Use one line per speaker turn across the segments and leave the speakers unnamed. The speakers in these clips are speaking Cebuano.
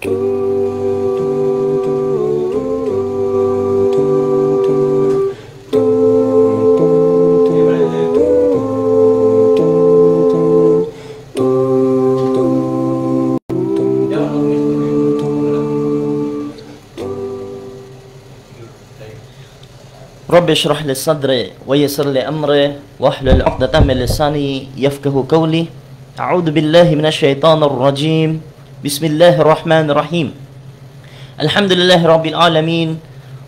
رب اشرح لي صدري ويسر لي أمري واحلل عقدة من لساني يفقه قولي. أعوذ بالله من الشيطان الرجيم. بسم الله الرحمن الرحيم. الحمد لله رب العالمين،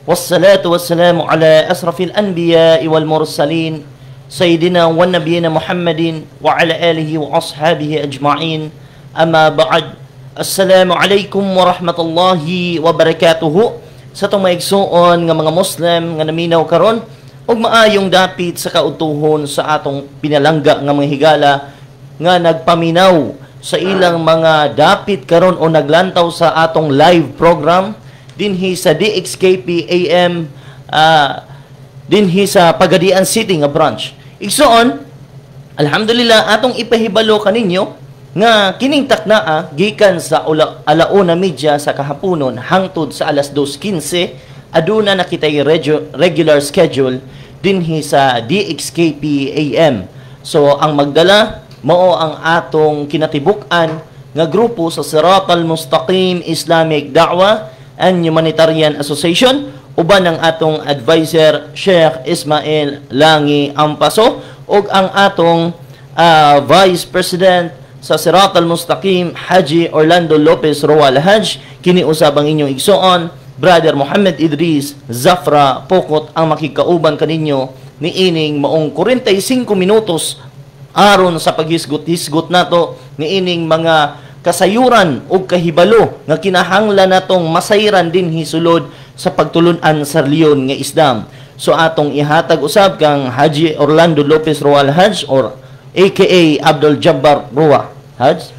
والصلاة والسلام على أشرف الأنبياء والمرسلين، سيدنا ونبينا محمد وعلى آله وأصحابه أجمعين. أما بعد، السلام عليكم ورحمة الله وبركاته. Sa itong maigsuon nga mga Muslim nga naminaw karon ug maayong dapit sa kautuhon sa atong pinalangga nga mga higala nga nagpaminaw sa ilang mga dapit karon o naglantaw sa atong live program dinhi sa DXKP AM, dinhi sa Pagadian City nga branch. Igsuon, alhamdulillah, atong ipahibalo kaninyo nga kining taknaa gikan sa 1:30 sa kahaponon hangtod sa 2:15 aduna na kitay regular schedule dinhi sa DXKP AM. So ang magdala mao ang atong kinatibuk-an nga grupo sa Siratal Mustaqim Islamic Da'wah and Humanitarian Association uban ang atong advisor Sheikh Ismail Langi Ampaso ug ang atong Vice President sa Siratal Mustaqim Haji Orlando Lopez Roa Haj. Kini usab ang inyong igsoon, Brother Muhammad Idris Zafra Pokot, ang makikauban kaninyo niining maong 45 minutos aron sa paghisgot-hisgot nato niining mga kasayuran ug kahibalo nga kinahanglan natong masayran dinhi sulod sa pagtulun-an sa relihiyon nga Islam. So atong ihatag usab kang Haji Orlando Lopez Roa Haj or aka Abdul Jabbar Roa. Haj?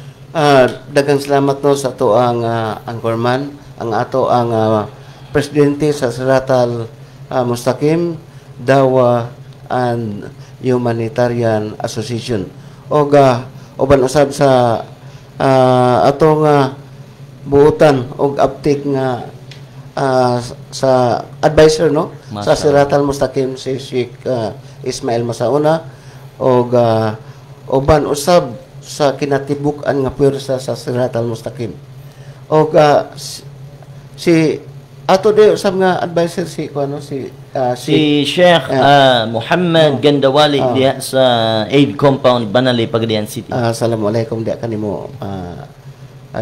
Daghang salamat no sa ato ang anchorman, ang ato ang presidente sa Siratal Mustaqim Da'wah and Humanitarian Association. Og uban usab sa atong buutan og aptik nga sa advisor no sa Siratal Mustaqim si Sheikh Ismail Masauna og uban usab sa kinatibuk-an nga puwersa sa Siratal Mustaqim. Og si ato di usab nga advisor si kuno si
si Sheikh Muhammad Gandawali diha sa Aid Compound Banali, Pagadian City.
Assalamualaikum diha kanimo,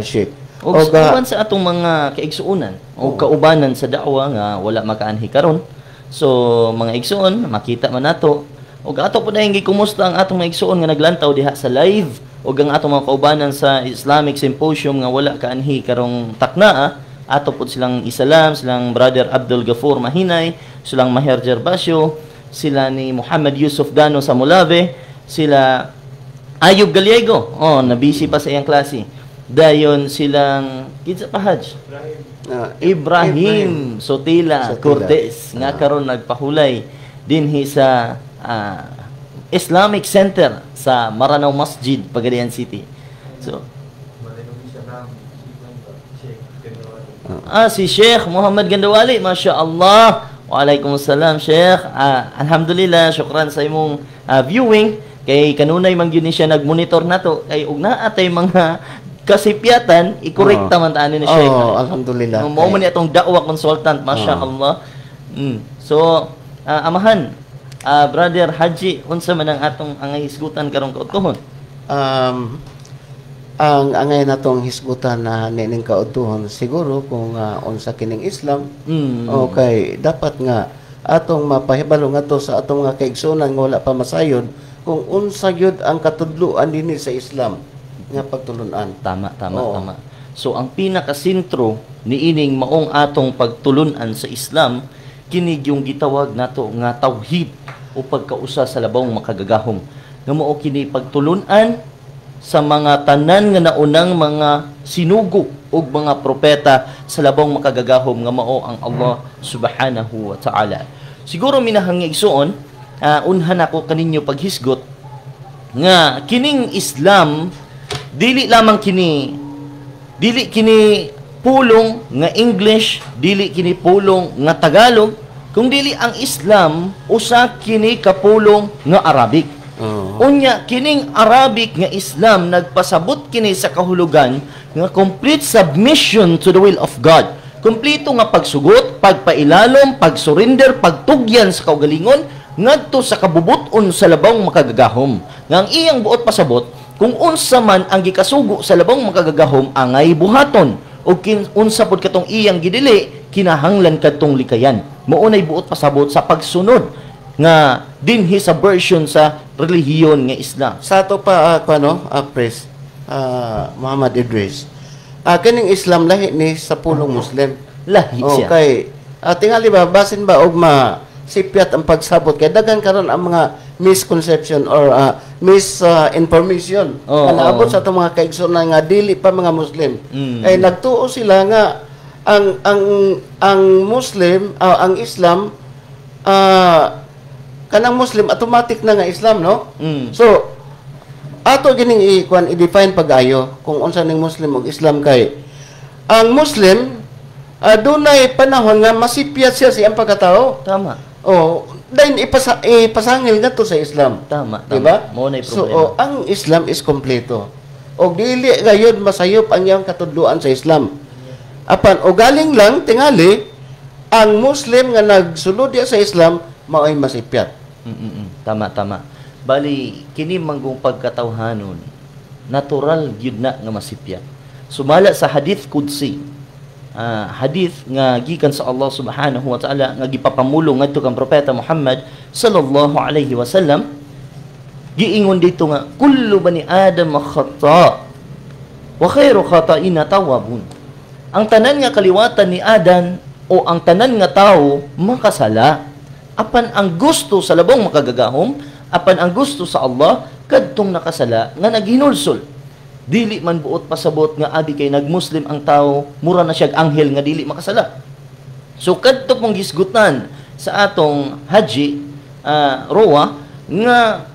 Sheikh.
Og uban sa atong mga kaigsuonan o kaubanan sa da'wa nga wala makaanhi karon. So mga igsuon, makita man nato og ato po dahil gikumusta ang atong mga igsuon nga naglantaw diha sa live ug ang atong mga kaubanan sa Islamic Symposium nga wala kaanhi karong taknaa. Ato po silang isalam, silang Brother Abdul Gafur Mahinay, silang Maher Gerbasio, sila ni Muhammad Yusuf Dano sa Molave, sila Ayub Gallego, oh, nabisi pa sa iyang klase. Dayon silang kinsa pa, Haj? Ibrahim Sotila Cortez nga karon nagpahulay dinhi sa Islamic Center sa Maranao Masjid, Pagadian City. So si Sheikh Muhammad Gandawali, Masya Allah. Waalaikumsalam, Sheikh. Alhamdulillah, syukran sa imong viewing. Kay kanunay man gyud ni siya nagmonitor nato kay ug naa tay mga kasipyatan, ikorekta man ta ani ni Sheikh.
Oh, alhamdulillah.
Mao man ni atong da'wa consultant, Masya Allah. So, amahan, Brother Haji, unsa man ang atong angay hisgutan karong kautuhon?
Ang angay natong hisgutan na nining kautuhon siguro kung unsa kining Islam. Okay, dapat nga atong mapahibalo ngadto sa atong mga kaigsuonan nga wala pa masayod kung unsa gyud ang katudloan dinhi sa Islam nga pagtulun-an.
Tama, tama, tama. So ang pinakasentro niining maong atong pagtulun-an sa Islam kini yung gitawag nato nga tauhid o pagkausa sa labong makagagahom. Nga mao kini pagtulun-an sa mga tanan nga naunang mga sinugo ug mga propeta sa labong makagagahom nga mao ang Allah subhanahu wa ta'ala. Siguro minahang igsuon, unhan ako kaninyo paghisgot nga kining Islam dili lamang kini, dili kini pulong nga English, dili kini pulong nga Tagalog, kung dili ang Islam usa kini ka pulong nga Arabic. Unya kining Arabic nga Islam nagpasabot kini sa kahulugan nga complete submission to the will of God. Kompleto nga pagsugot, pagpailalom, pagsurrender, pagtugyan sa kaugalingon ngadto sa kabubut-on sa Labong Makagagahom. Nga ang iyang buot pasabot, kung unsa man ang gikasugo sa Labong Makagagahom angay buhaton, ug unsa pod katong iyang gidili kinahanglan kadtong likayan. Mao nay buot pasabot sa pagsunod nga dinhi sa version sa relihiyon nga Islam.
Sa ato pa kuno, Pres Muhammad Idris. Kining Islam lahi ni sa pulong Muslim.
Lahi siya.
Okay. Tingali ba, basin ba og ma sipyat ang pagsabot kay daghan karon ang mga misconception or misinformation nga naabot sa atong mga kaigsuonan nga dili pa mga Muslim. Kay nagtuo sila nga ang Muslim, ang Islam, kanang Muslim automatic na nga Islam, no? So ato gining i-kuan, i-define pag-ayo kung unsa ning Muslim ug Islam, kay ang Muslim dunay panahon nga masipyat siya sa iyang pagkatao. Oh, then ipasangil ngadto sa Islam.
Tama.
Diba?
Mao na
So,
problema.
oh, ang Islam is kompleto. Og dili gayud masayop ang iyang katudloan sa Islam. Apan o galing lang tingali ang Muslim nga nagsulod diya sa Islam mao'y masipyat.
Tama, tama. Bali, kini manggong pagkatawhanon, natural gyud na nga masipyat. Sumala sa hadith qudsi, hadith nga gikan sa Allah subhanahu wa ta'ala nga gipapamulong ngadto kang propeta Muhammad sallallahu alaihi wasallam, giingon dito nga kullu bani Adam khata wa khairu khata'ina tawwabun. Ang tanan nga kaliwatan ni Adan o ang tanan nga tao makasala. Apan ang gusto sa Labong Makagagahom, apan ang gusto sa Allah kadtong nakasala nga naghinulsol. Dili man buot pasabot nga abi kay nagmuslim ang tao, mura na siya anghel nga dili makasala. So kadto pong gisgutan sa atong haji Roa nga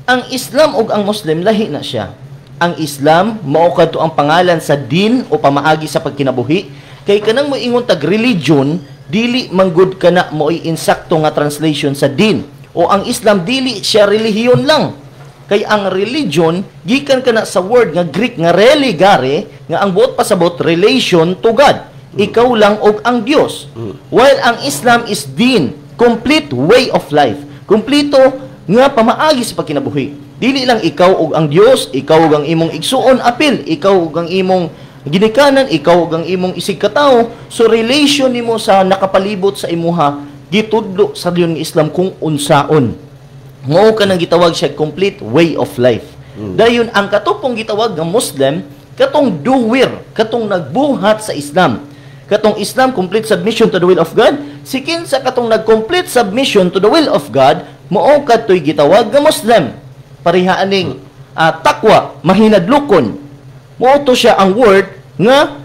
ang Islam ug ang Muslim lahi na siya. Ang Islam mao kadto ang pangalan sa din o pamaagi sa pagkinabuhi, kay kanang moingon tag religion, dili manggod kana mo'y insakto nga translation sa din, o ang Islam dili siya relihiyon lang. Kay ang religion gikan kana sa word nga Greek nga religare, nga ang buot pasabot relation to God, ikaw lang og ang Dios. While ang Islam is din, complete way of life, kumpleto nga pamaagi sa pagkinabuhi. Dili lang ikaw ug ang Dios, ikaw ug ang imong igsuon apil, ikaw ug ang imong ginikanan, ikaw ug ang imong isig katawo. So relation nimo sa nakapalibot sa imuha, gitudlo sa Diyon ng Islam kung unsaon. Mao ka nang gitawag siya complete way of life. Dayon ang katupong gitawag nga Muslim, katong doer, katong nagbuhat sa Islam. Katong Islam, complete submission to the will of God. Si kinsa katong nag-complete submission to the will of God, mao kadto'y gitawag nga Muslim. Pareha aning takwa, mahinadlokon. Mao to siya ang word nga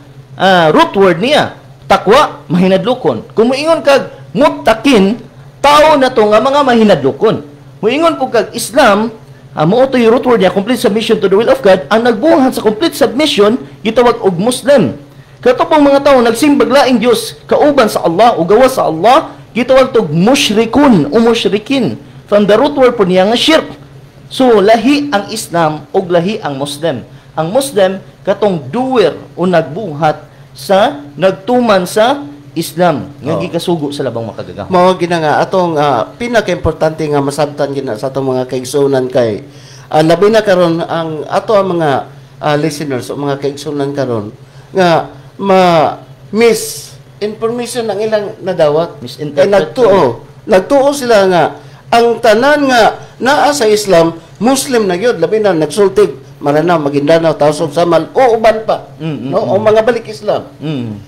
root word niya. Takwa, mahinadlokon. Kung moingon kag muttaqin, tao na to nga mga mahinadlokon. Moingon po kag Islam, mao to yung root word niya, complete submission to the will of God. Ang nagbuhat sa complete submission, gitawag og Muslim. Kato pong mga tao nagsimbag laing Dios kauban sa Allah o gawas sa Allah, gitawag tog musyrikun o musyrikin. From the root word po niya nga shirk. So lahi ang Islam ug lahi ang Muslim. Ang Muslim katong doer o nagbuhat sa nagtuman sa Islam nga gikasugo sa Labong Makagagahom.
Mao gina nga atong pinaka-importante nga masabtan gina sa atong mga kaigsuonan kay labi na karon ang ato ang mga listeners o mga kaigsuonan karon nga ma misinformation ang ilang nadawat.
Misinterpret.
Kay nagtuo sila nga ang tanan nga naa sa Islam, Muslim na gyud, labi na nagsultig Maranao, Maguindanao, Tausug, Samal o uban pa, no, o mga balik Islam.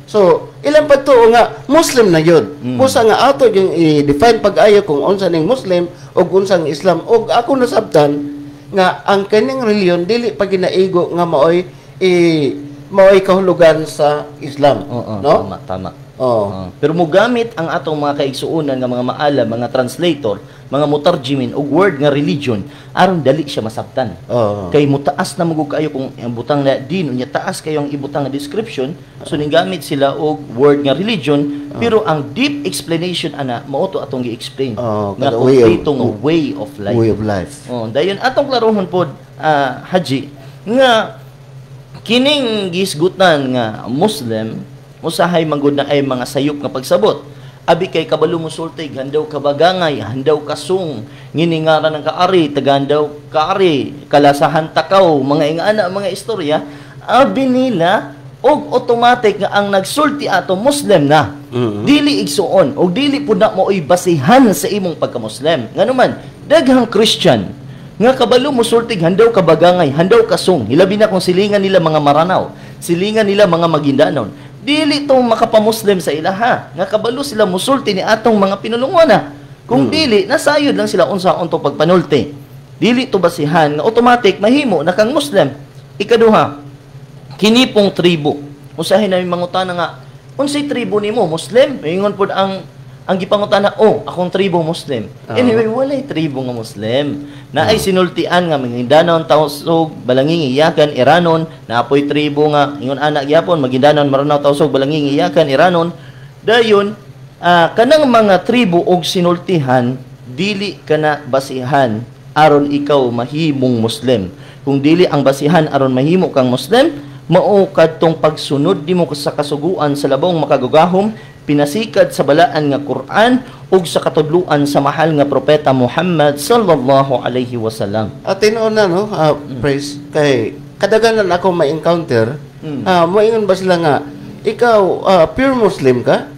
So, ilang pagtuo nga Muslim na yun. Busa nga ato yung i-define pag-ayo kung unsa ning Muslim o unsang Islam, og ako nasabtan nga ang kining reliyon dili pa ginaigo nga maoy kahulugan sa Islam,
Oo,
no?
tama, tama.
Oo.
Ah, pero mogamit ang atong mga kaigsuonan nga mga maala, mga translator, mga mutarjimin og word nga religion aron dali siya masabtan. Kay mutaas na magug kayo kung ang butang na din unya taas kayo ang ibutang nga description, so ninggamit sila og word nga religion, pero ang deep explanation ana mao to atong gi-explain
Oo,
nga
kada way of-
kompleto nga way of life.
Way of life.
Oh, dayon atong klarohon pod, Haji, nga kining gisgutan nga Muslim usahay manggod na ay mga sayop nga pagsabot. Abi kay kabalo mosultig, handaw kabagangay, handaw kasung, nginingaran ng kaari, tagandaw kaari, kalasahan takaw, mga ingana, mga istorya, abi nila og automatic nga ang nagsulti ato Muslim na. Dili, igsuon, og dili pud na mooy basihan sa imong pagka-Muslim. Ngano man, daghang Christian nga kabalo mosultig handaw kabagangay, handaw kasung, hilabi na kung silingan nila mga Maranao, silingan nila mga Maguindanaon. Dili to makapamuslim sa ilaha. Nga kabalo sila musulti ni atong mga pinulungan. Kung dili, nasayod lang sila unsa unto pagpanulti. Dili to basihan nga automatic mahimo na kang Muslim. Ikaduha, kini pong tribo. Usahay namin mangutana nga, unsay tribo nimo, Muslim? Ingon pod ang gipangutana, "Oh, akong tribo Muslim." Anyway, walay tribo nga Muslim. Naay sinultian nga Maguindanaon, Tausug, Balangingi, Yakan, Iranon, naapoy tribo nga ingon ana gyapon, Maguindanaon, Maranao, Tausug, Balangingi, Yakan, Iranon. Dayon, kanang mga tribo og sinultihan, dili kana basihan aron ikaw mahimong Muslim. Kung dili, ang basihan aron mahimo kang Muslim, mao kadtong pagsunod nimo sa kasuguan sa labong makagugahom pinasikad sa balaan nga Quran ug sa katudluan sa mahal nga propeta Muhammad sallallahu alaihi wasallam.
At tinuod na, no, praise, kay kadaganan ako ma-encounter, moingon ba sila nga, "Ikaw, pure Muslim ka?"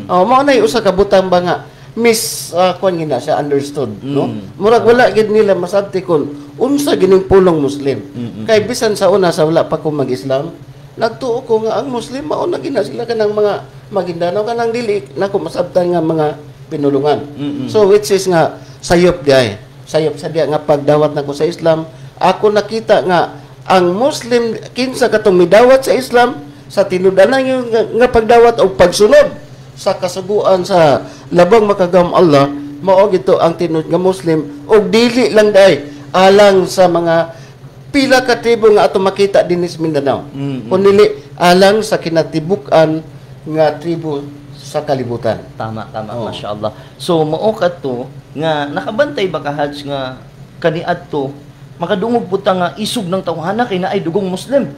Oh, mao na usa ka butang ba nga mis kuan gina siya understood, no? Murag wala gid nila masabti kon unsa gining pulong Muslim. Kay bisan sa una, sa wala pa ko mag-Islam, nagtuo ko nga ang Muslim mao na gina sila kanang mga Maguindanao, kanang dili nako masabtan nga mga pinulungan. So which is nga sayop diay. Sayop sa diya nga pagdawat nako sa Islam, ako nakita nga ang Muslim kinsa katong midawat sa Islam sa tinud-anan yung nga pagdawat o pagsunod sa kasuguan sa labong makagagahom Allah, mao gito ang tinud nga Muslim og dili lang day alang sa mga pila ka tribo nga ato makita dinhi sa Mindanao. Kun dili alang sa kinatibuk-an nga tribo sa kalibutan.
Tama, tama, Masya Allah. So, mao kadto nga nakabantay ba ka, Hajj, nga kaniadto makadungog pud ta nga isog ng tawhana kay naay dugong Muslim?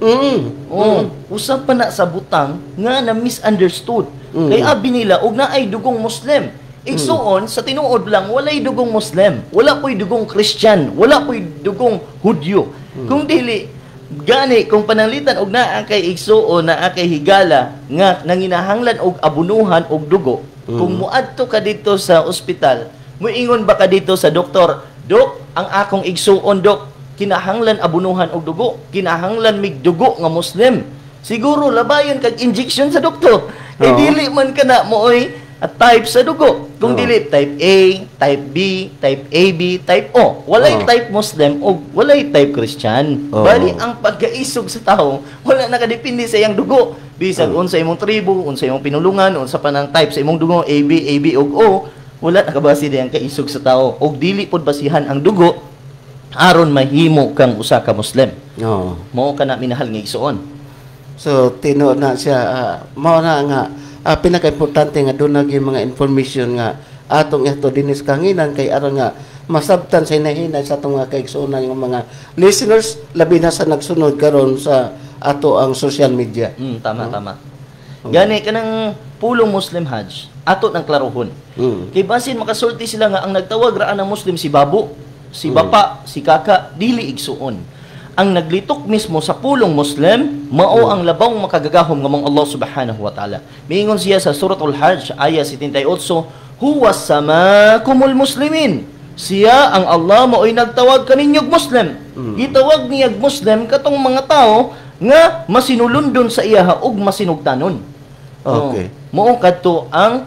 Oh, usab pa na sa butang nga na misunderstood. Kay abi nila og naay dugong Muslim. Igsuon, sa tinuod lang walay dugong Muslim, wala po'y dugong Christian, wala po'y dugong Hudyo. Kung dili gani kung pananglitan og naa kay igsuon, naa kay higala nga nanginahanglan og abunuhan og dugo, kung muadto ka dito sa ospital, muingon ba ka dito sa doktor, "Dok, ang akong igsuon, dok, kinahanglan abunuhan og dugo, kinahanglan mig dugo nga Muslim"? Siguro labayon kag injection sa doktor. Eh dili man kana mooy at type sa dugo. Kung dili type A, type B, type AB, type O. Walay type Muslim o walay type Christian. Bali ang pagkaisog sa tao wala nakadepende sa iyang dugo. Bisag unsa imong tribo, unsa imong pinulungan, unsa pa nang type sa imong dugo, A, B, AB ug O, wala nakabase diyang kaisog sa tao. Og dili pod basihan ang dugo aron mahimo kang usa ka Muslim. Mao kana, minahal nga igsuon.
So tinuod na siya, mao na nga pinaka-importante nga doon yung mga information nga atong ito dinis kanginan kay aron nga masabtan sa hinahinay sa atong mga kaigsuonan yung mga listeners, labi na sa nagsunod karon sa ato ang social media.
Tama, tama. Gani kanang pulong Muslim, Hajj, ato ng klarohon. Kay basin makasulti sila nga ang nagtawag ra ng Muslim si babo, si bapa, si kaka, dili, igsuon. Ang naglitok mismo sa pulong Muslim, mao ang labong makagagahom nga mong Allah subhanahu wa ta'ala. Miingon siya sa Suratul Hajj, aya 78, "Huwa samakumul muslimin." Siya ang Allah mao'y nagtawag kaninyog Muslim. Gitawag niyag Muslim katong mga tao nga masinulundon sa iyaha ug masinugtanon. Oh, mao kadto ang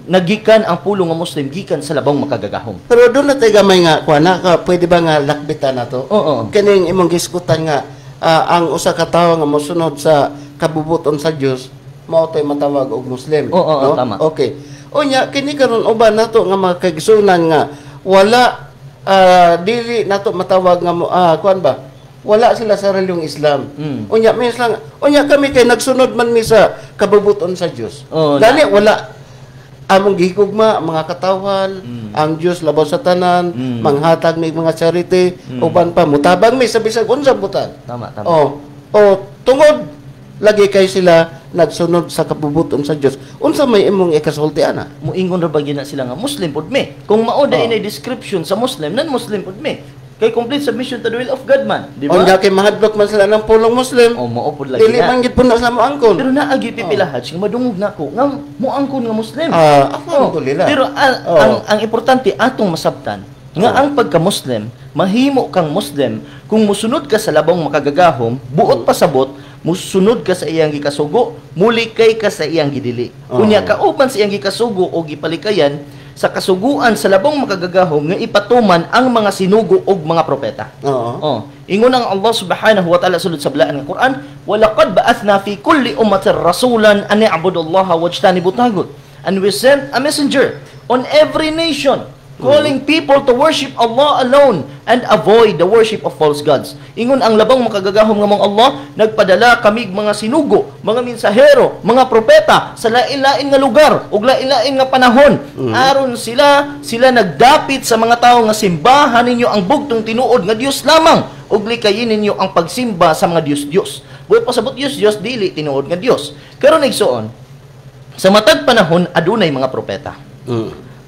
nagikan ang pulong nga Muslim gikan sa labong makagagahom.
Pero doon na tayo gamay nga kuha na ka, pwede ba nga lakbitan na to?
Oo.
Kining imong gisgutan nga ang usa ka tawo nga mosunod sa kabubuton sa Dios, mao tay matawag og Muslim.
Oo,
no?
tama.
Okay. Unya kini karon uban nato nga mga kaigsunan nga wala, dili nato matawag nga kuan ba? Wala sila sa reliyong Islam. Unya mi lang, unya kami kay nagsunod man mi sa kabubuton sa Dios. Gani wala among gihigugma ang mga katawhan, ang Dios labaw sa tanan, manghatag mi mga charity, uban pa mutabang mi sa bisag unsa butan.
Tama, tama.
Oh, tungod lagi kay sila nagsunod sa kabubuton sa Dios. Unsa may imong ikasulti ana?
Muingon ra ba gyud na sila nga Muslim pud mi? Kung mao na inay description sa Muslim, nan Muslim pud mi. Kay complete submission to the will of God man, di ba?
Unya kay mahadlok man sila ng pulong Muslim.
O mao pud lagi
Dili
na.
man gid pud na sila moangkon.
Pero naa gyud pipila, Hajj, nga madungog nako nga moangkon nga Muslim.
Ah, alhamdulillah.
Pero ang importante atong masabtan nga ang pagka-Muslim, mahimo kang Muslim kung musunod ka sa labong makagagahom, buot pasabot, musunod ka sa iyang gikasugo, mulikay ka sa iyang gidili. Unya kauban sa iyang gikasugo o gipalikayan sa kasuguan sa labong makagagahom nga ipatuman ang mga sinugo og mga propeta. Oh, ingon ang Allah subhanahu wa ta'ala sulod sa balaan nga Quran, "Walaqad ba'athna fi kulli ummatin rasulan an i'budullaha wajtanibu tagut." And we sent a messenger on every nation calling people to worship Allah alone and avoid the worship of false gods. Ingon ang labong makagagahom nga mong Allah, nagpadala kami mga sinugo, mga mensahero, mga propeta sa lain-lain nga lugar ug lain-lain nga panahon. Aron sila sila nagdapit sa mga tawo nga simbahan ninyo ang bugtong tinuod nga Dios lamang ug likayin ninyo ang pagsimba sa mga Dios-Dios. Buot pasabot, Dios-Dios dili tinuod nga Dios. Karon, igsoon, sa matag panahon adunay mga propeta.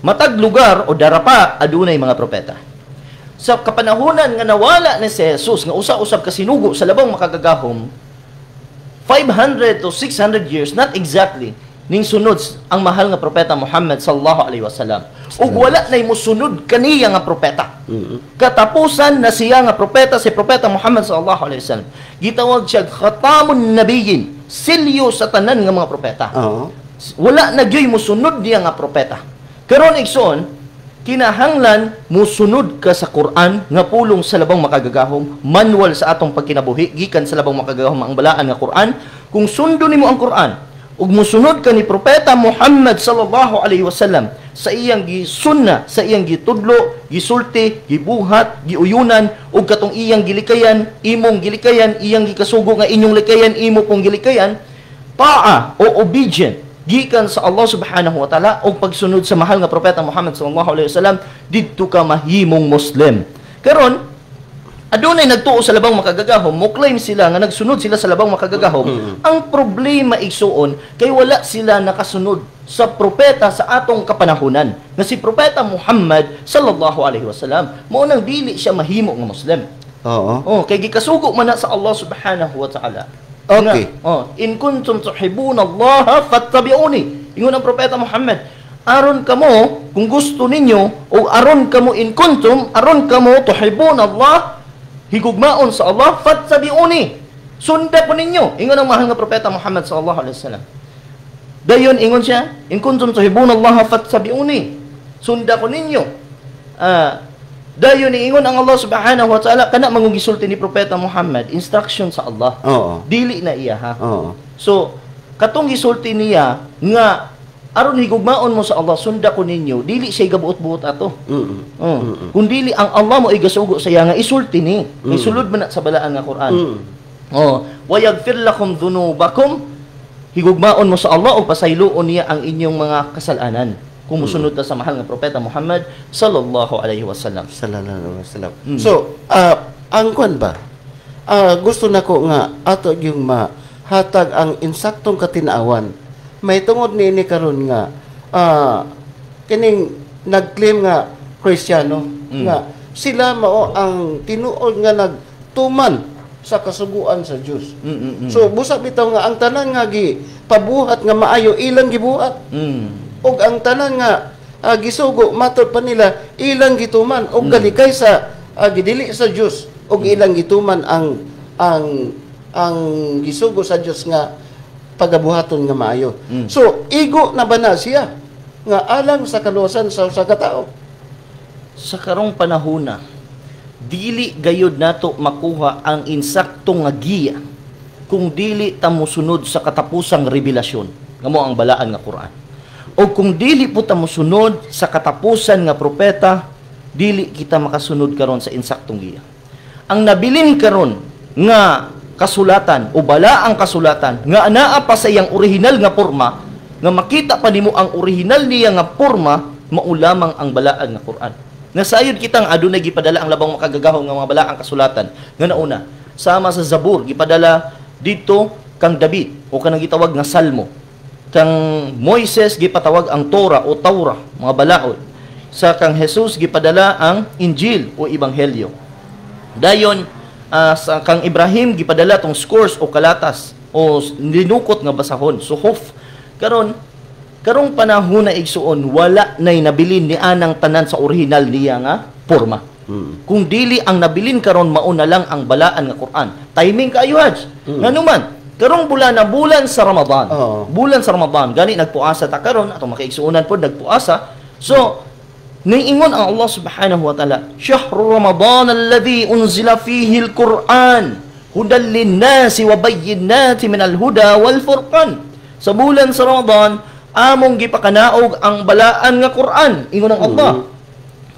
Matag lugar o darapa adunay mga propeta. Sa kapanahonan nga nawala ni si Jesus nga usa-usab ka sinugo sa labong makagagahom, 500 to 600 years, not exactly, ning sunod ang mahal nga propeta Muhammad sallallahu alaihi wasallam. Ug wala nay musunod kaniya nga propeta. Katapusan na siya nga propeta, si Propeta Muhammad sallallahu alaihi wasallam. Gitawag siya khatamun nabiyyin, silyo sa tanan nga mga propeta. Wala na gyoy musunod niya nga propeta. Karon, igsoon, kinahanglan musunod ka sa Quran nga pulong sa labong makagagahom, manual sa atong pagkinabuhi gikan sa labong makagagahom ang balaan nga Quran. Kung sundon nimo ang Quran ug musunod ka ni Propeta Muhammad sallallahu alaihi wasallam sa iyang gisunna, sa iyang gitudlo, gisulti, gibuhat, giuyunan ug katong iyang gilikayan, imong gilikayan, iyang gikasugo nga inyong likayan, imo pong gilikayan, ta'a o obedient gikan sa Allah subhanahu wa ta'ala o pagsunod sa mahal nga propeta Muhammad sallallahu alaihi wasallam, didto ka mahimong Muslim. Karon, adunay nagtuo sa labang makagagahom, mo claim sila nga nagsunod sila sa labang makagagahom. Ang problema, igsuon, kay wala sila nakasunod sa propeta sa atong kapanahunan nga si Propeta Muhammad sallallahu alaihi wasallam. Mao nang dili siya mahimo nga Muslim. Oh, kay gikasugo man na sa Allah subhanahu wa ta'ala. Nga, oh, "In kuntum tuhibbuna Allah fattabi'uni." Ingon ang Propeta Muhammad, aron kamo kung gusto ninyo o aron kamo, in kuntum, aron kamo, tuhibbuna Allah, higugmaon sa Allah, fattabi'uni. Sunda po ninyo. Ingon ang mahal nga Propeta Muhammad sallallahu alaihi wasallam. Dayon ingon siya, "In kuntum tuhibbuna Allah fattabi'uni." Sunda ko ninyo. Dayon ingon ang Allah subhanahu wa ta'ala, kana mangugisulti ni Propeta Muhammad, instruction sa Allah. Dili na iya ha. So, katong gisulti niya nga aron higugmaon mo sa Allah, sunda ko ninyo, dili siya gabuot-buot ato. Oh. Kung dili ang Allah mo igasugo sa iya nga isulti ni. Isulod man na sa balaan nga Quran. Oh, wa yaghfir lakum dhunubakum. Higugmaon mo sa Allah o pasayloon niya ang inyong mga kasalanan kung musunod ta sa mahal nga Propeta Muhammad sallallahu alaihi wasallam.
Sallallahu alaihi wasallam. So, ang kwan ba? Gusto nako nga ato yung mahatag ang insaktong katinawan. May tungod niini karon nga kining nag-claim nga Kristiyano nga sila mao ang tinuod nga nagtuman sa kasuguan sa Dios. So busa bitaw nga ang tanan nga gi pabuhat nga maayo, ilang gibuhat. Ug ang tanan nga gisugo matod pa nila, ilang gituman og galikay sa gidili sa Dios ug ilang gituman ang gisugo sa Dios nga pagabuhaton nga maayo. So igo na ba na siya nga alang sa kaluwasan sa usa ka tawo?
Sa karong panahona, dili gayud nato makuha ang insakto nga giya kung dili ta mosunod sa katapusang rebelasyon. Nga mao ang balaan nga Quran. O kung dili po ta mosunod sa katapusan nga propeta, dili kita makasunod karon sa insaktong giya. Ang nabilin karon nga kasulatan o balaang kasulatan nga anaa pa sa iyang orihinal nga porma, nga makita pa nimo ang orihinal niya nga porma, mao lamang ang balaan nga Quran. Nasayod kitang adunay gipadala ang labang makagagahom nga mga balaang kasulatan nga nauna. Sama sa Zabur, gipadala dito kang David o kanang gitawag nga Salmo. Kang Moises gipatawag ang Torah o Taura, mga balaod. Sa kang Jesus gipadala ang Injil o Ebanghelyo. Dayon sa kang Ibrahim gipadala tong scores o kalatas o linukot nga basahon, suhuf. Karon karong panahon na, igsuon, wala nay nabilin ni anang tanan sa orihinal niya nga porma. Kung dili ang nabilin karon mao na lang ang balaan nga Quran. Timing kaayo, Haj. Nganuman, karong bulan na bulan sa Ramadan. Bulan sa Ramadan, gani nagpuasa ta karon, atong makaigsuonan pod nagpuasa. So, niingon ang Allah subhanahu wa ta'ala, "Syahru Ramadan alladhi unzila fihi al-Quran hudan lin-nasi wa bayyinati min al-huda wal furqan." Sa bulan sa Ramadan, among gipakanaog ang balaan nga Quran, ingon ang Allah.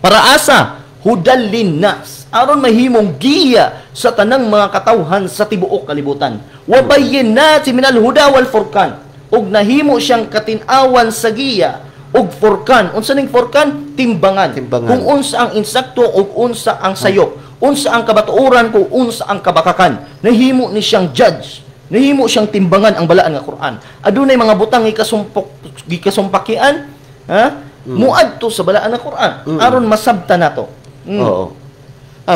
Para asa? Hudan linnas, aron mahimong giya sa tanang mga katawhan sa tibuok kalibutan. Wa bayyinati minal huda wal furqan. Ug nahimo siyang katin-awan sa giya ug furqan. Unsa ning furqan? Timbangan.
Timbangan.
Kung unsa ang insakto ug unsa ang sayop, unsa ang kabatuoran kung unsa ang kabakakan. Nahimo ni siyang judge. Nahimo siyang timbangan ang balaan nga Quran. Adunay mga butang gikasumpakian, ha? Muadto sa balaan nga Quran aron masabta nato.
Oo.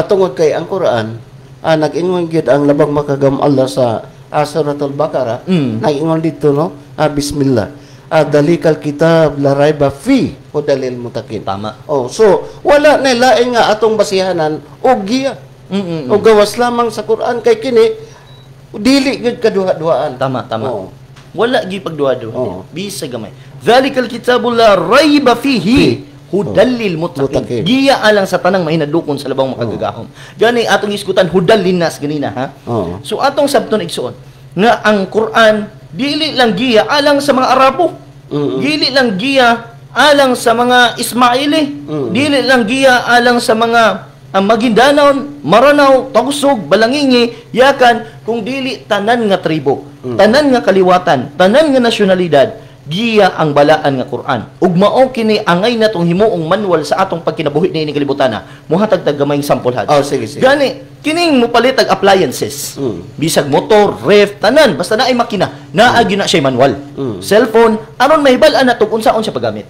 Tungod kay ang Quran, nag-ingon gyud ang labang makagam Allah sa Suratul Baqarah, nag-ingon dito, no? Bismillah. Dalikal kitab la raiba fi hudal lil muttaqin.
Tama.
Oh, so wala na lain nga atong basihanan og giya. O gawas lamang sa Quran kay kini dili gyud kaduha-duhaan.
Tama, tama.
Oo.
Wala gyud pagduha-duha.
Oo.
Bisa gamay. Zalikal kitabu la raiba fihi hudal lil muttaqin.
Muttaqin.
Giya alang sa tanang mahinadlokon sa labang makagagahom. Gani atong iskutan hudal linnas ganina, ha.
Oo.
So atong sabton, igsuon, nga ang Quran dili lang giya alang sa mga Arabo. Dili lang giya alang sa mga Ismaili. Dili lang giya alang sa mga ang Maguindanao, Maranao, Tausug, Balangingi, Yakan, kung dili tanan nga tribo, tanan nga kaliwatan, tanan nga nasyonalidad, giya ang balaan nga Quran. Ug mao kini angay natong himuong manual sa atong pagkinabuhi niini kalibutana. Muhatag tag gamayng sample, Haj.
Oh, sige, sige.
Gani kining mupalit og appliances. Bisag motor, ref, tanan, basta naay makina, naa gyud na siya manual. Cellphone, aron mahibal-an nato kung unsaon siya paggamit.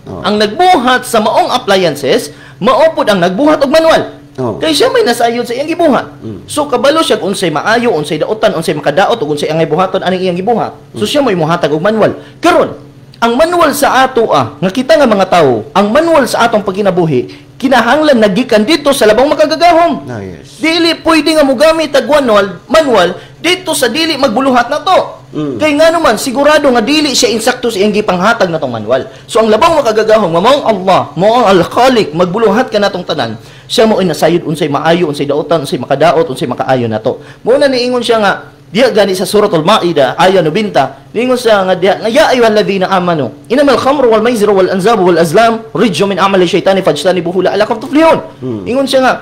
Ang nagbuhat sa maong appliances, mao pod ang nagbuhat og manual. Kay siya may nasayod sa iyang gibuhat. So kabalo siya kung unsay maayo, unsay dautan, unsay makadaot ug unsay angay buhaton aning iyang gibuhat. So siya may muhatag og manual. Karon, ang manual sa ato nga kita nga mga tawo, ang manual sa atong pagkinabuhi, kinahanglan nagikan dito sa labang makagagahom.
Ah, yes.
Dili pwede nga mogamit og manual dito sa dili magbuluhat na to. Kay nga naman sigurado nga dili siya insakto sa iyang gipanghatag na tong manual. So ang labang makagagahom nga maong Allah, mao ang Al-Khaliq, magbuluhat ka natong tanan. Siya mo ay nasayod unsay maayo, unsay dautan, unsay makadaot, unsay makaayo nato. Mao na niingon siya nga diya gani sa Suratul Maida aya 90, niingon siya nga diya nga ya ayyuhalladhina amanu innamal khamru wal maisiru wal anzabu wal azlam rijsun min amali syaitani fajtanibuhu la'allakum tuflihun. Ingon siya nga,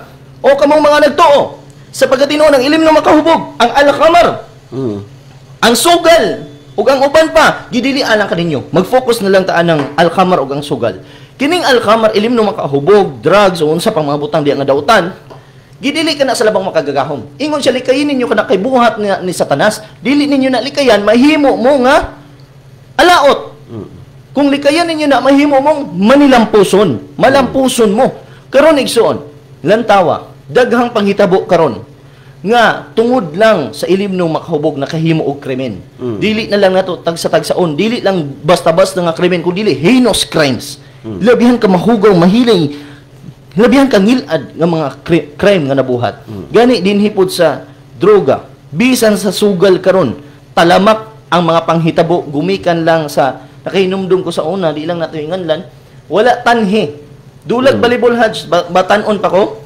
o kamong mga nagtuo, sapagkat tinuod ang ilim na makahubog, ang al-khamar, ang sugal ug ang uban pa, gidili alang kaninyo. Mag-focus na lang ta anang al-khamar ug ang sugal. Kining al-khamar, ilim no makahubog, drugs o unsa pang mga butang diya nga dautan, gidili ka na sa labang makagagahom. Ingon siya, likayin ninyo kana kay buhat ni Satanas. Dili ninyo na likayan, mahimo mo nga alaot. Kung likayan ninyo na, mahimo mong manilampuson. Malampuson mo. Karon, igsuon, lantawa, daghang panghitabo karon nga tungod lang sa ilim ng makahubog nakahimo og krimen. Dili na lang nato tagsa-tagsaon, dili lang basta-basta nga krimen kun dili heinous crimes. Labihan ka mahugaw, mahilay, labihan ka ngilad nga mga crime nga nabuhat. Gani dinhi pod sa droga, bisan sa sugal karon, talamak ang mga panghitabo gumikan lang sa nakahinumdum ko sa una, di lang nato inganlan, wala tanhi. Dulag balibol, Haj, batanon pa ko.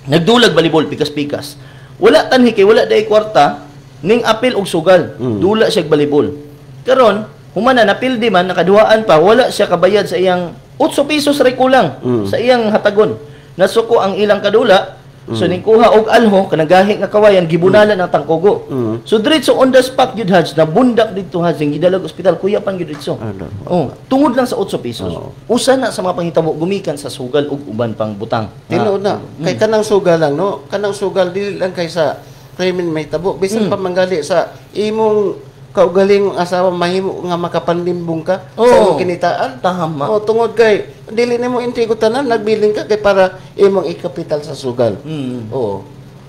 Nagdulag balibol, pikas-pikas. Wala tanhi kay wala day kwarta ning apil og sugal. Dula siya balibol. Karon, Humana napildi man, nakaduhaan pa, wala siya kabayad sa iyang 8 pesos ray kulang sa iyang hatagon. Nasuko ang ilang kadula. So ningkuha og alho kanang gahi nga kawayan, gibunalan ang tangkogo. So diretso on the spot gyud, Haj, nabundak didto, Haj, ang gidalag ospital, kuyapan gyud didto.
Ano?
Oh, tungod lang sa 8 pesos.
Oo.
Usa na sa mga panghitabo gumikan sa sugal ug uban pang butang.
Tinuod na. Kay kanang sugal lang, no? Kanang sugal dili lang kay sa krimen may tabo. Bisan pa manggali sa imong kaugalingong asawa, mahimo nga makapanlimbong ka sa imong kinitaan.
Tama.
O tungod kay dili nimo intrigo tanan, nagbilin ka kay para imong ikapital sa sugal. Oo.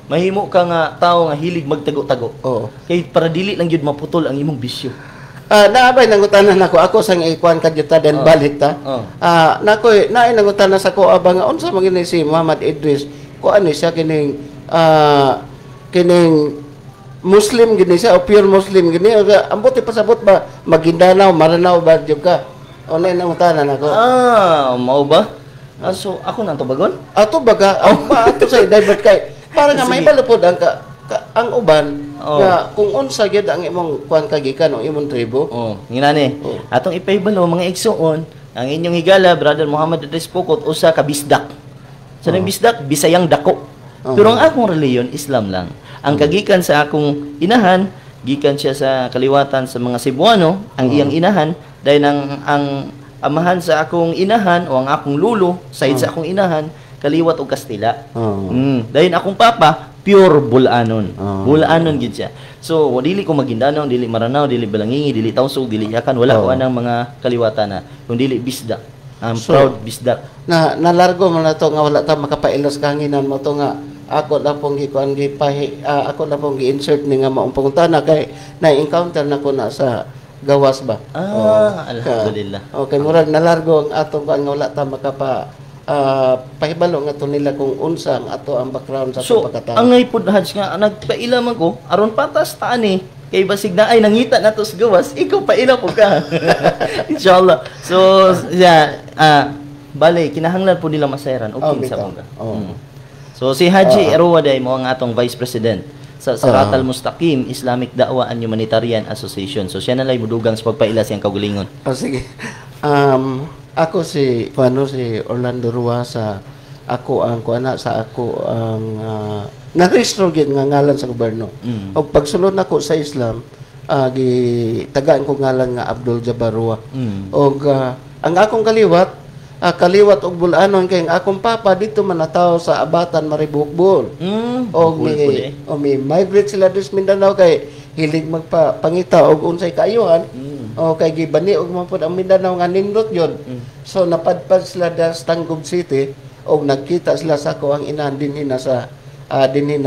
Mahimo ka nga tao nga hilig magtago-tago.
Oo.
Kay para dili lang gyud maputol ang imong bisyo.
Naabay nangutana nako, ako sang ikuan ka ta then balik ta. Nako naay nangutana sa ko aba nga unsa man gini si Muhammad Idris, kuan ni siya kining kining Muslim gini siya o pure Muslim gini, ambot ipasabot ba Maguindanao, Maranao ba jud ka? O na nangutana nako.
Mao ba? So ako nang tubagon?
Ato baga, ang ba ato sa divert kay para nga may balupod ang ang uban nga kung unsa gyud ang imong kuan kagikan o imong tribo.
Oh, nginani.
Oh.
Atong ipahibalo, mga igsuon, ang inyong higala, Brother Muhammad Idris Pukot, usa ka bisdak. Sa nang bisdak, Bisayang dako. Pero ang akong reliyon, Islam lang. Ang kagikan sa akong inahan, gikan siya sa kaliwatan sa mga Cebuano, ang iyang inahan, dahil ang amahan sa akong inahan o ang akong lulo, side sa akong inahan, kaliwat og Kastila. Dahil akong papa, pure Bulanon. Bulanon gid siya. So, dili ko Maguindanao, dili Maranao, dili Balangingi, dili Tausug, dili Yakan, wala ko anang mga kaliwatan na, kung dili bisdak. I'm
So,
proud bisdak.
Na nalargo man na to nga wala ta makapailas kanginan mo to nga ako na pong gikuan gipahi, ako na pong gi-insert ni nga maong pangutana kay na-encounter na ko na sa gawas ba.
Alhamdulillah.
Okay, murag nalargo ang atong kuan nga wala ta makapa pahibalo nga to nila kung unsa ang ato ang background sa
So,
atong pagkatao.
Angay pud, Haj, nga nagpaila man ko aron patas ta ani kay basig na ay nangita na to sa gawas, ikaw paila po ka. Inshallah. So, yeah, bale kinahanglan po nila masayran og
Oh,
kinsa
bitaw.
mo ka.
Oh.
So si Haji Erwa day mo ang atong Vice President sa Siratal Mustaqim Islamic Da'wa and Humanitarian Association. So siya na lang mudugang sa pagpaila siyang kaugalingon.
Oh, sige. Ako si ano si Orlando Rua sa ako ang kuana sa ako ang narehistro gyud nga ngalan sa gobyerno. Og pagsulod nako sa Islam, gitagaan ko ngalan nga Abdul Jabbar Rua. Og ang akong kaliwat, kaliwat og Bulanon kay ang akong papa dito man natawo sa Abatan, Maribojoc, Bohol. Og
Bohol
may,
pud eh.
o may migrate sila dos Mindanao kay hilig magpangita og unsay kaayuhan. O kay gibani og man pud ang Mindanao nga nindot yun. So napadpad sila da sa Tangub City og nagkita sila sa ako ang inahan dinhi na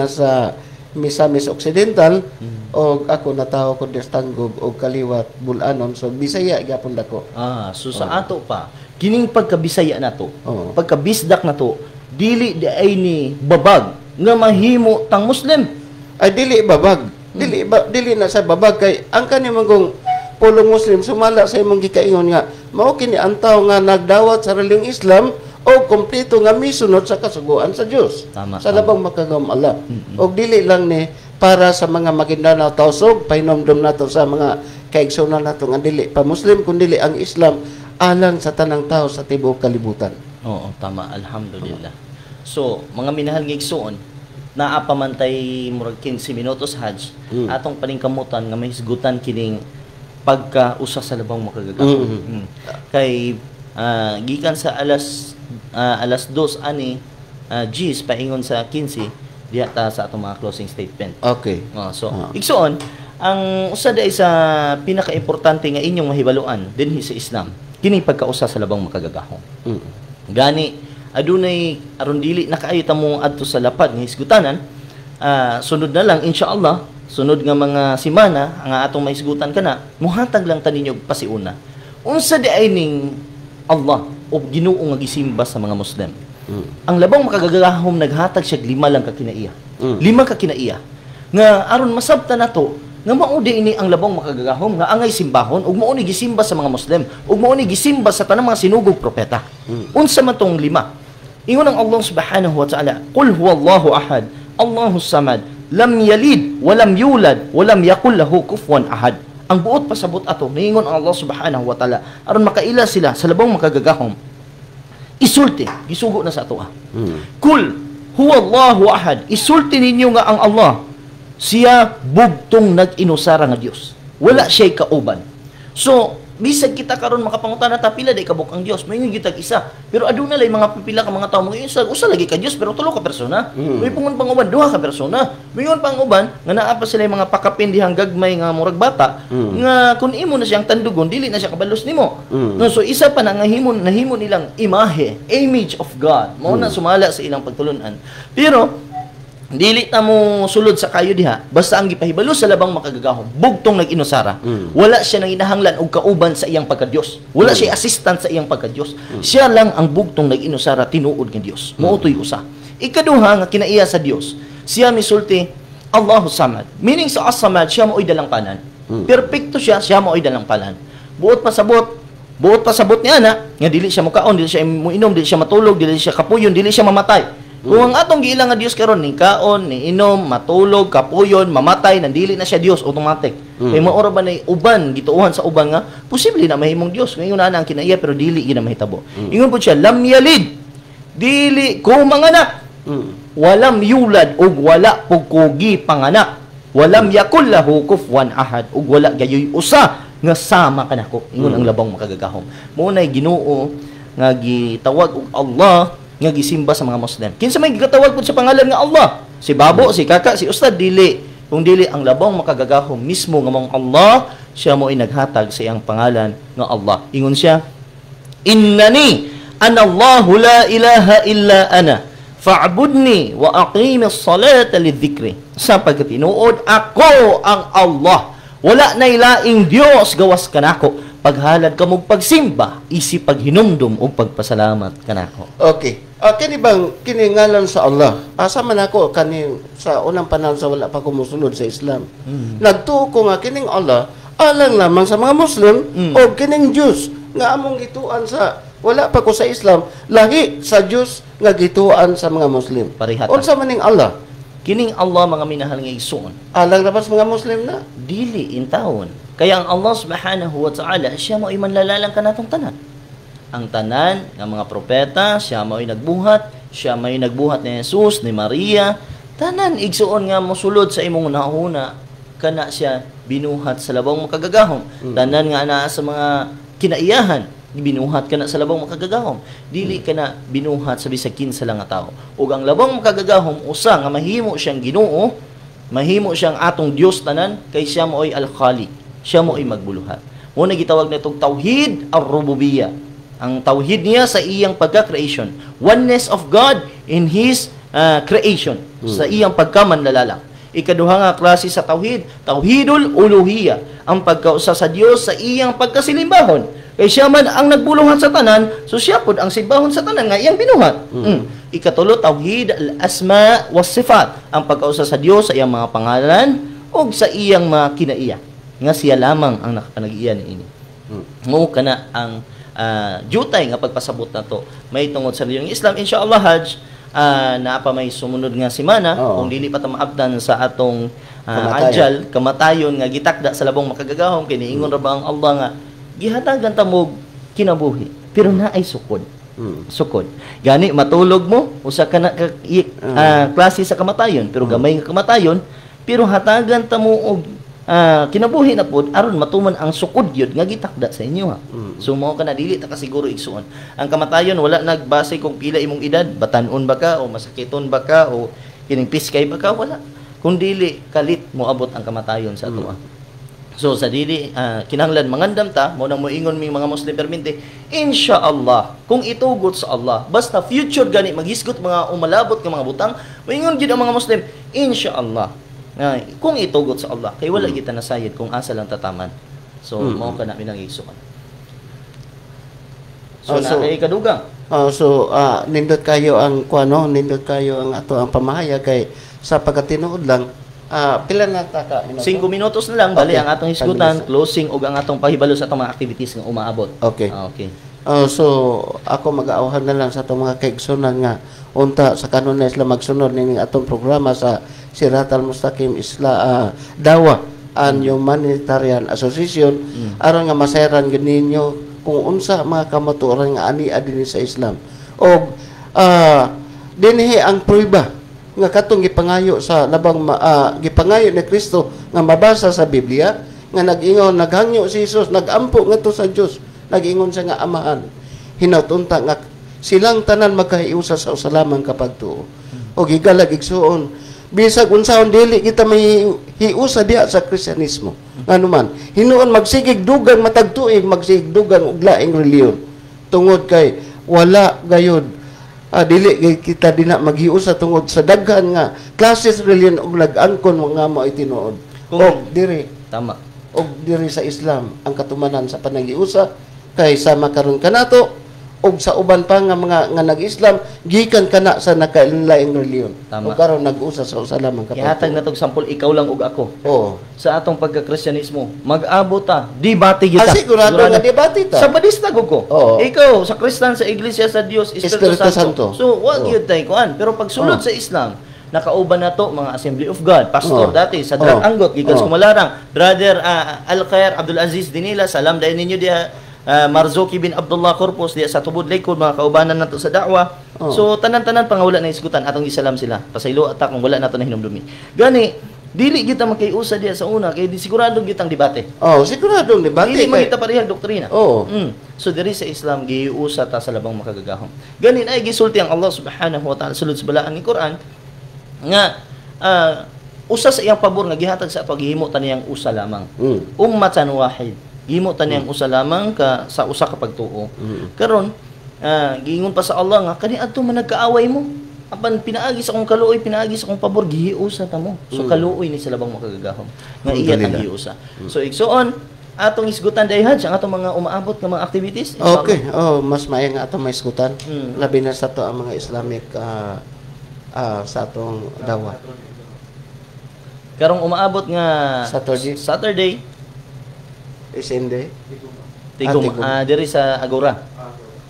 sa Misamis Occidental og ako natawo ko sa Tangub og kaliwat Bulanon, so Bisaya gyapon dako.
So sa ato pa kining pagkabisaya nato, pagkabisdak nato, dili di ay ni babag nga mahimo tang Muslim.
Ay dili babag. Dili ba, dili na sa babag kay ang kani man kung pulong Muslim sumala sa imong gikaingon nga mao kini ang tawo nga nagdawat sa reliyong Islam o kompleto nga misunod sa kasuguan sa Dios.
Tama,
sa labang makagam Allah. Og dili lang ni para sa mga Maguindanao, Tausug, pahinomdom nato sa mga kaigsunan nato nga dili pa Muslim kun dili ang Islam alang sa tanang tao sa tibuok kalibutan.
Oo, tama, alhamdulillah. So, mga minahal nga igsuon, naa pa man tay murag 15 minutos, Hajj, atong paningkamutan nga mahisgutan kining pagka usa sa labang makagagahom. Kay gikan sa alas 2 ani Gs paingon sa 15 diha ta sa atong mga closing statement. Oh, so igsuon, ang usa day sa pinakaimportante nga inyong mahibaluan dinhi sa Islam, kini pagkausa sa labang makagagahom. Gani adunay aron dili na kaayo ta mo adto sa lapad nga hisgutanan, sunod na lang inshallah, sunod nga mga semana ang atong mahisgutan kana, muhatag lang ta ninyo og pasiuna. Unsa di ay ning Allah o Ginoo nga gisimba sa mga Muslim? Ang labang makagagahom naghatag siya og lima lang ka kinaiya. Lima ka kinaiya nga aron masabtan nato nga mao di ini ang labang makagagahom nga angay simbahon ug mao ni gisimba sa mga Muslim ug mao ni gisimba sa tanang mga sinugog propeta. Unsa man tong lima? Ingon ang Allah subhanahu wa ta'ala, Qul huwallahu ahad, Allahu samad, lam yalid wa lam yulad wa lam yakul lahu kufuwan ahad. Ang buot pasabot ato, niingon ang Allah subhanahu wa ta'ala aron makaila sila sa labong makagagahom. Isulti, gisugo na sa ato ah. Kul huwa Allahu ahad. Isulti ninyo nga ang Allah siya bugtong nag-inusara nga Dios. Wala siya'y kauban. So, bisag kita karon makapangutana ta pila day kabuk ang Dios, moingon gyud isa. Pero aduna lay mga pipila ka mga tawo mo usa, usa lagi ka Dios pero tulo ka persona. May pungon pang uban duha ka persona. Moingon pang uban nga naa pa sila mga pakapin dihang gagmay nga murag bata nga kun imo na siyang tandugon dili na siya kabalos nimo. No, so isa pa na nga himo nahimo nilang imahe, image of God. Mao na sumala sa ilang pagtulunan. Pero dili ta mo sulod sa kayo diha, basta ang gipahibalo sa labang makagagahom, bugtong nag-inusara. Wala siya nang inahanglan og kauban sa iyang pagka-Dios. Wala siya assistant sa iyang pagka-Dios. Siya lang ang bugtong nag-inusara tinuod nga Dios. Mao to'y usa. Ikaduha nga kinaiya sa Dios, siya misulti Allahu Samad. Meaning sa As-Samad, siya mao'y dalangpanan. Perpekto siya, siya mao'y dalangpanan. Buot pasabot niya na nga dili siya mukaon, dili siya muinom, dili siya matulog, dili siya kapuyon, dili siya mamatay. Kung ang atong giila nga Dios karon ni kaon, ni inom, matulog, kapuyon, mamatay, nandili na siya Dios automatic. Kay mao ra ba nay uban gituohan sa uban nga posible na mahimong Dios. Ngayon na ang kinaiya pero dili gyud na mahitabo. Ingon po siya, lam yalid, dili ko manganak. Walam yulad ug wala pug kugi panganak. Walam yakul lahu kufuwan ahad ug wala gayoy usa nga sama kanako. Ingon ang labang makagagahom. Mao nay Ginoo nga gitawag og Allah nga gisimba sa mga Muslim. Kinsa may gitawag pud sa pangalan nga Allah? Si babo, si kaka, si ustad, dili. Kung dili ang labong makagagahom mismo nga mong Allah, siya mo ay naghatag sa iyang pangalan nga Allah. Ingon siya, innani ana Allahu la ilaha illa ana fa'budni wa aqimis salata lidhikri. Sa pagkatinuod, ako ang Allah. Wala na ilaing Dios gawas kanako. Paghalad ka mong pagsimba, isi paghinumdum o pagpasalamat kanako.
Okay. Kini bang kini ngalan sa Allah? Asa man ako kani sa unang panahon sa wala pa ko mosulod sa Islam. Nagtuo ko nga kining Allah alang lamang sa mga Muslim o kining Diyos nga among gituan sa wala pa ko sa Islam, lahi sa Diyos nga gituan sa mga Muslim.
Parehata.
Unsa man ning Allah?
Kining Allah mga minahal nga igsoon.
Alang na ba sa mga Muslim na?
Dili intawon. Kaya ang Allah subhanahu wa ta'ala siya mao'y manlalalang kanatong tanan. Ang tanan nga mga propeta, siya mao'y nagbuhat, siya mao'y nagbuhat ni Jesus, ni Maria. Tanan igsuon nga mosulod sa imong nahuna kana siya binuhat sa labong makagagahom. Tanan nga anaa sa mga kinaiyahan, binuhat kana sa labong makagagahom. Dili kana binuhat sa bisag kinsa lang nga tawo. Ug ang labong makagagahom usa nga mahimo siyang Ginoo, mahimo siyang atong Dios tanan kay siya mao'y Al-Khaliq. Siya mao'y magbuluhat. Mo na gitawag natong tauhid ar-rububiyyah. Ang tauhid niya sa iyang pagka-creation. Oneness of God in His creation. Sa iyang pagkamanlalalang. Ikaduha nga klase sa tauhid, tauhidul uluhiyah. Ang pagkausa sa Dios sa iyang pagkasilimbahon. Kay siya man ang nagbuluhat sa tanan, so siya pod ang simbahon sa tanan nga iyang binuhat. Ikatulo, tauhid al-asma was sifat. Ang pagkausa sa Dios sa iyang mga pangalan ug sa iyang mga kinaiya. Nga siya lamang ang nakapanag-iya niini. Mao kana ang jutay nga pagpasabot nato may tungod sa relihiyon ng Islam. Inshallah Hajj, naa pa may sumunod nga semana. Kung dili pa ta maabdan sa atong ajal, kamatayon nga gitakda sa labong makagagahom, kay niingon ra ba ang Allah nga gihatagan ta mo kinabuhi pero naay sukod. Sukod. Gani matulog mo usa ka na klase sa kamatayon pero gamay nga kamatayon, pero hatagan ta mo og kinabuhi na pod aron matuman ang sukod yun nga gitakda sa inyo ha. So mao ka na dili ta kasiguro igsuon. Ang kamatayon wala nagbase kung pila imong edad, batan-on ba ka o masakiton ba ka o kining piskay ba ka, wala. Kung dili kalit moabot ang kamatayon sa atoa. So sa dili kinahanglan mangandam ta, mao nang moingon mi mga Muslim permente, inshallah kung itugot sa Allah, basta future gani maghisgot mga umalabot nga mga butang, moingon gid ang mga Muslim, inshallah. Kung itugot sa Allah, kay wala kita nasayod kung asa lang tataman. So mao ka na minang igsuon. So, na kay kadugang.
So nindot kayo ang kuano, nindot kayo ang ato ang pamahayag kay sa pagkatinuod lang. Pila na ta ka minuto?
5 minutos na lang bali ang atong hisgutan,
5 minutos.
Closing ug ang atong pahibalo sa atong mga activities nga umaabot.
Okay.
Okay.
So ako mag-aawhan na lang sa atong mga kaigsunan nga unta sa kanunay sila magsunod nining atong programa sa Siratal Mustaqim Isla Dawa and Humanitarian Association aron nga masayran gyud ninyo kung unsa mga kamatuoran nga ani dinhi sa Islam. Og dinhi ang prueba nga katong gipangayo sa labang gipangayo ni Kristo nga mabasa sa Biblia nga nag-ingon, naghangyo si Jesus, nagampo ngadto sa Dios, nag-ingon siya nga, "Amahan, hinaut unta nga silang tanan magkahiusa sa usa lamang ka pagtuo." Og higalag, igsuon, bisag unsaon, dili kita may hiusa diha sa Kristiyanismo. Nganuman hinuon magsigig dugang matag tuig, magsigig dugang og laing relihiyon, tungod kay wala gayud, dili gay kita dina maghiusa tungod sa daghan nga classes relihiyon og nag-angkon mga mo tinuod. Og diri og diri sa Islam ang katumanan sa panaghiusa, kay sama karon kanato og sa uban pa nga mga nga nag-Islam gikan kana sa nakainlaing relihiyon ug karon nag-usa sa usa lamang ka
Gihatag na tog sample, ikaw lang ug ako. Sa atong pagka-Kristiyanismo, mag-abot ta, debate kita.
Ah, sigurado nga debate ta.
Sa Badista gud ko. Ikaw sa Kristan, sa Iglesia sa Dios, Espiritu
Espiritu
Santo.
Santo.
So, wa gyud tay kuan. Pero pag sulod sa Islam, nakauban na to mga Assembly of God, pastor dati sa Drak Anggot, gikan sa Kumalarang, Brother Al Khair Abdul Aziz Dinila, salam dahil ninyo diha, Marzuki bin Abdullah Corpus diha sa Tubod Likod, mga kaubanan nato sa da'wa. So tanan-tanan pa nga wala na isgutan, atong gisalam sila. Pasaylo ata kung wala nato na hinumdumi. Gani dili kita makiusa diha sa una kay di sigurado gitang debate.
Oh, sigurado debate.
Dili man kita parehang doktrina. So diri sa Islam, giusa ta sa labang makagagahom. Gani ay gisulti ang Allah Subhanahu wa Ta'ala sulod sa balaan ni Quran nga usa sa iyang pabor nga gihatag sa ato, gihimo ta niyang usa lamang. Ummatan wahid. Gihimo ta niyang usa lamang ka sa usa ka pagtuo. Karon giingon pa sa Allah nga kaniadto man nagkaaway mo, apan pinaagi sa akong kaluoy, pinaagi sa akong pabor, gihiusa ta mo. So kaluoy ni sa labang makagagahom nga iya tang
Alhamdulillah.
gihiusa. So igsoon, atong isgutan dayhan sa atong mga umaabot nga mga activities, inshallah.
Okay, oh, mas maayo nga atong maisgutan. Labi na sa to ang mga Islamic sa atong dawa.
Karong umaabot nga
Saturday.
Saturday.
SND.
Tigom,
Ah, Tigom.
Diri sa Agora.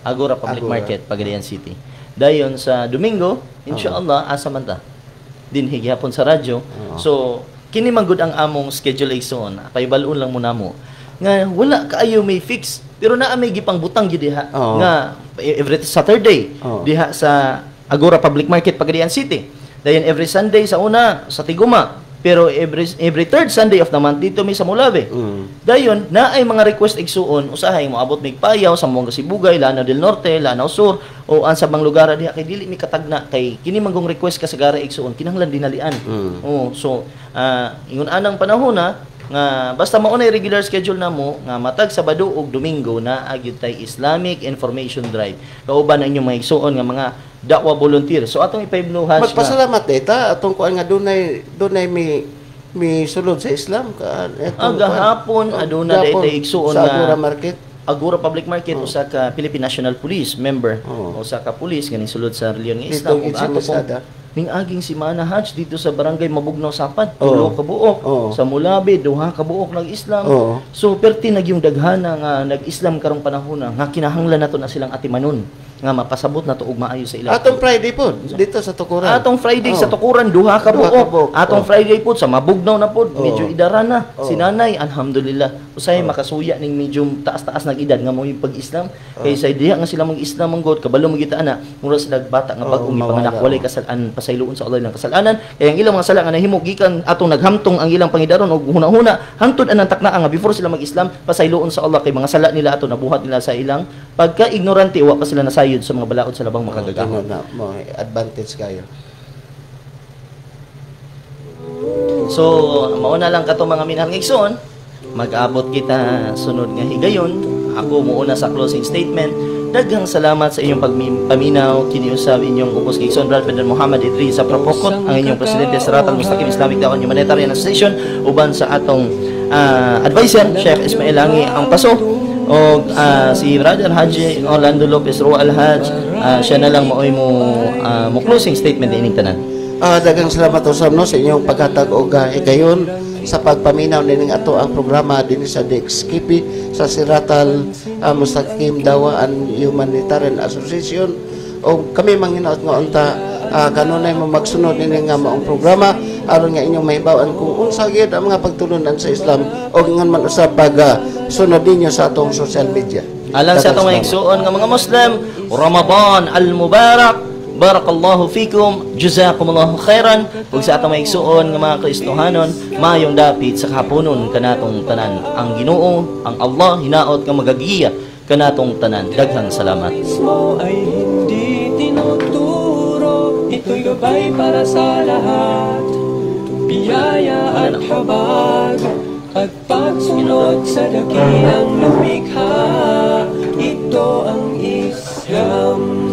Agora Public
Agora.
Market, Pagadian City. Dayon sa Domingo, inshallah, asa man ta? Dinhi gihapon sa radyo. So, kini man gud ang among schedule, igsoon. Pahibal-on lang mo namo nga wala kaayo may fix, pero naa may gipangbutang gyud diha nga every Saturday diha sa Agora Public Market, Pagadian City. Dayon every Sunday sa una sa Tiguma. Pero every third Sunday of the month, dito may sa Molave. Dayon, naay mga request, igsuon, usahay moabot mig payaw sa mga Sibugay, Lanao del Norte, Lanao Sur o ang sa bang lugar diha kay dili mi katagna, kay kini manggong request kasagara, igsuon, kinahanglan dinalian. Oh, so ingon anang panahon na nga basta mao na regular schedule namo nga matag Sabado ug Domingo na gyud tay Islamic Information Drive kauban ang inyong mga igsuon nga mga dakwa volunteer. So atong ipahiblo, Hajj, nga
Magpasalamat ta atong kuan nga dunay dunay mi sulod sa Islam ka etong
Ah, gahapon,
kuan.
aduna
Gahapon,
daytay igsuon
sa
nga
Agora Market.
Agora Public Market, usa ka Philippine National Police member, usa ka police ganing sulod sa relihiyon nga
Dito
Islam ug
gid si
ato pong
Masada.
ning aging simana, Hajj, dito sa Barangay Mabugnaw, Sapad, tulo ka buok. Sa Mulabe, duha ka buok nag-Islam. So perti nagyung daghana nga nag-Islam karong panahon na nga kinahanglan nato na silang atimanon nga mapasabot nato og maayo sa ilang.
Atong Friday po dito sa Tukuran.
Atong Friday sa Tukuran, duha ka
Duha ka
buok.
buok.
Atong Friday po sa Mabugnaw na pod, medyo idara na. Si nanay, alhamdulillah. Usahay makasuya ning medyo taas-taas nag edad nga mo yung pag-Islam. Kay sa diha nga sila mag-Islam ang God, kabalo mo kita ana, mura sila bata nga bag-ong
mawala,
gipanganak, walay kasal-an, pasayloon sa Allah ilang kasalanan. Kay ang ilang mga sala nga nahimo gikan atong naghamtong ang ilang pangidaron og huna-huna, hangtod anang taknaa nga before sila mag-Islam, pasayloon sa Allah kay mga sala nila ato nabuhat nila sa ilang pagka-ignorante, wa pa sila nasayod sa mga balaod sa labang makagagahom.
Tingnan na mo advantage kayo.
So, mauna lang kato, mga minahal nga igsoon. Mag-abot kita sunod nga higayon. Ako muuna sa closing statement. Daghang salamat sa inyong pagpaminaw. Kini usab inyong ubos kay igsoon Brad Pedro Muhammad Idris sa Propokot, ang inyong presidente sa Siratal Mustaqim Islamic Dawah Humanitarian Association, uban sa atong advisor Sheikh Ismail Langi ang paso o si Brother Haji Orlando Lopez Roa Al Haj, siya na lang maoy mo closing statement ining tanan.
Daghang salamat usab no sa inyong paghatag og higayon sa pagpaminaw nining ato ang programa dinhi sa DXKP sa Siratal Mustaqim Dawa and Humanitarian Association. Og kami manghinaot nga unta kanunay mo magsunod nining nga maong programa. Aron nga inyong mahibaw-an kung unsa gyud ang mga pagtulunan sa Islam o ngan man usab pag sunod ninyo sa atong social media.
Alang sa
Daghang
atong mga
salamat.
Igsuon nga mga Muslim, Ramadan al-Mubarak. Barakallahu fikum, jazakumullahu khairan. Ug sa atong mga igsuon nga mga Kristohanon, maayong dapit sa kahaponon kanatong tanan. Ang Ginoo, ang Allah, hinaot nga magagiya kanatong tanan. Daghang salamat.
Mo ay hindi tinuturo. Ito'y gabay para sa lahat, biyaya at habag at pagsunod sa dakilang lumikha. Ito ang Islam.